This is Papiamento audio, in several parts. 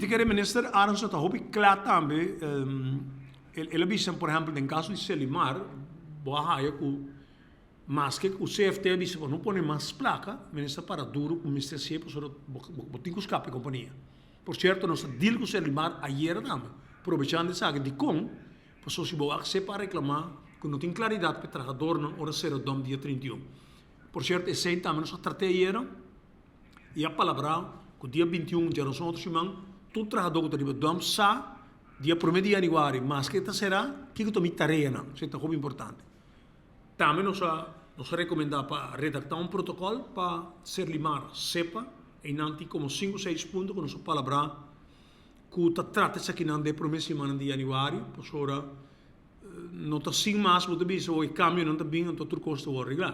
ta kere Minister Arends ta hopi kla tambe. El a bisa, por ehempel, den kaso di Selimar, bo a haya ku maske ku CFT a bisa ku no pone mas plaka, Minister para duro ku mester hasié pasobra bo tin ku skapa e kompania. Por sierto, nos a deal ku Selimar ayera tambe, probechando esaki. Dikon? Pasobra si bo wak sepa a reklamá ku no tin klaridat pa e trahadornan ora sera dòm dia 31. Por sierto, esei tambe nos a trat'é ayera. I a palabrá ku dia 21 djaranson otro siman tur trahadó ku ta riba dòm sa dia promé di yanüari maske ta será kiko ta mi tareanan. Esei ta hopi importante. Tambe nos a nos a rekomendá pa redaktá un protokòl pa Serlimar sepa einan tin komo sinku seis punto ku nos a palabrá ku ta trata esakinan den e promé simannan di yanüari pasobra no ta sin mas bo ta bisa e kambionan ta bin anto tur kos ta wòrdu reglá.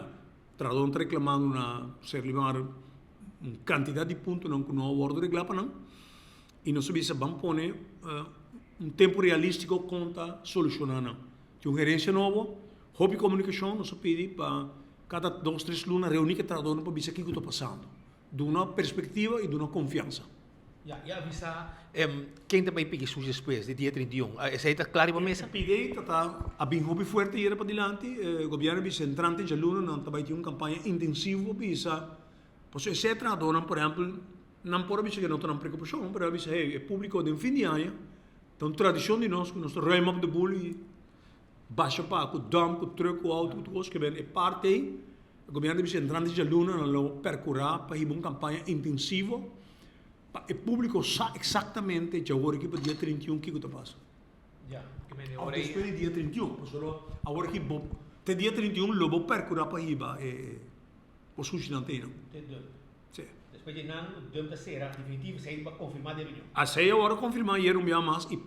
Trahadónan ta reklamando na Serlimar un kantidat di puntonan ku no a wòrdu reglá pa nan i nos a bisa ban pone un tempu realístiko kon ta solushoná nan. Tin un gerensia nobo, hopi komunikashon, nos a pidi pa kada dos tres luna reuní ku e trahadónan pa bisa kiko ta pasando. Duna perspektiva i duna konfiansa. Ya, i avisa ken ta bai piki sushi despues di dia 31. Esei ta kla riba mesa? E pidi ta ta a bin hopi fuerte yera padilanti. Gobièrnu a bisa entrante djaluna nan ta bai tin un kampaña intensivo pa bisa pasobra esei e trahadónan por ehèmpel nan por a bisa ke no ta nan preokupashon pero a bisa hey e públiko den fin di aña ta un tradishon di nos ku nos ta ruim op de boel i basha pa ku dòmp ku trùk ku outo ku tur kos ke ben e parti ei Gobièrnu ta bisa entrante djaluna nan lo perkurá pa hiba un kampaña intensivo pa e públiko sa eksaktamente djawor aki pa dia 31 kiko ta pasa. Òf despues di dia 31, pasobra awor aki bo te dia 31 lo bo perkurá pa hiba e bo sushinan te einan. Sí. Despues di nan dump ta sera definitivo, esei ta konfirmá den reunion. Esei a wòrdu konfirmá ayer un bia mas i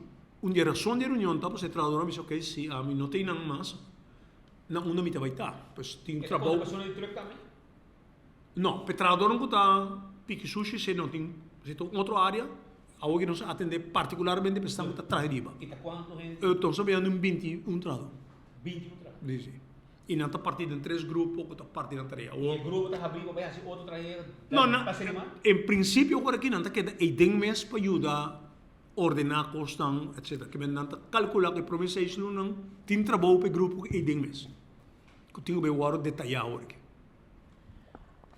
un di e rason di e reunion ta pasobra e trahadornan a bisa ok si ami no ta einan mas na unda mi ta bai ta. Pues tin trabou. E ta konta persona di truck tambe? No, p'e trahadornan ku ta piki sushi esei no tin, esei ta un otro área. Awor ki nos a atendé partikularmente p'e esnan ku ta traha riba. I ta kuantu hende? Nos ta bayando un 21 trahador. 21 trahador? Si, si. I nan ta partí den tres grupo ku ta parti nan tarea. I e grupo ta habrí pa bai hasi otro trahero No, nan, pa Selimar? en prinsipio awor aki nan ta keda eiden mes pa yuda ordená kosnan, etcetera. Ke men nan ta kalkulá ku e promé seis lunanan tin trabou pa e grupo ku eiden mes, ku tin ku bai wòrdu detayá awor aki.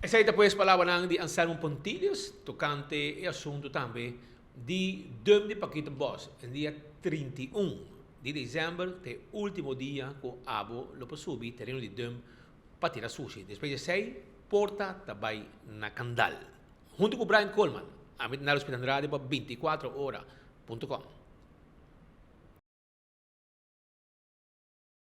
Esei ta pues palabranan di Anselmo Pontilius tokante e asuntu tambe di dump di Paquito Bos en dia 31 di desèmber ta e último dia ku abo lo por subi tereno di dump pa tira sushi. Despues di esei porta ta bai na kandal. Huntu ku Brian Coleman, ami ta Nelson Pitandrade pa 24 ora punto com.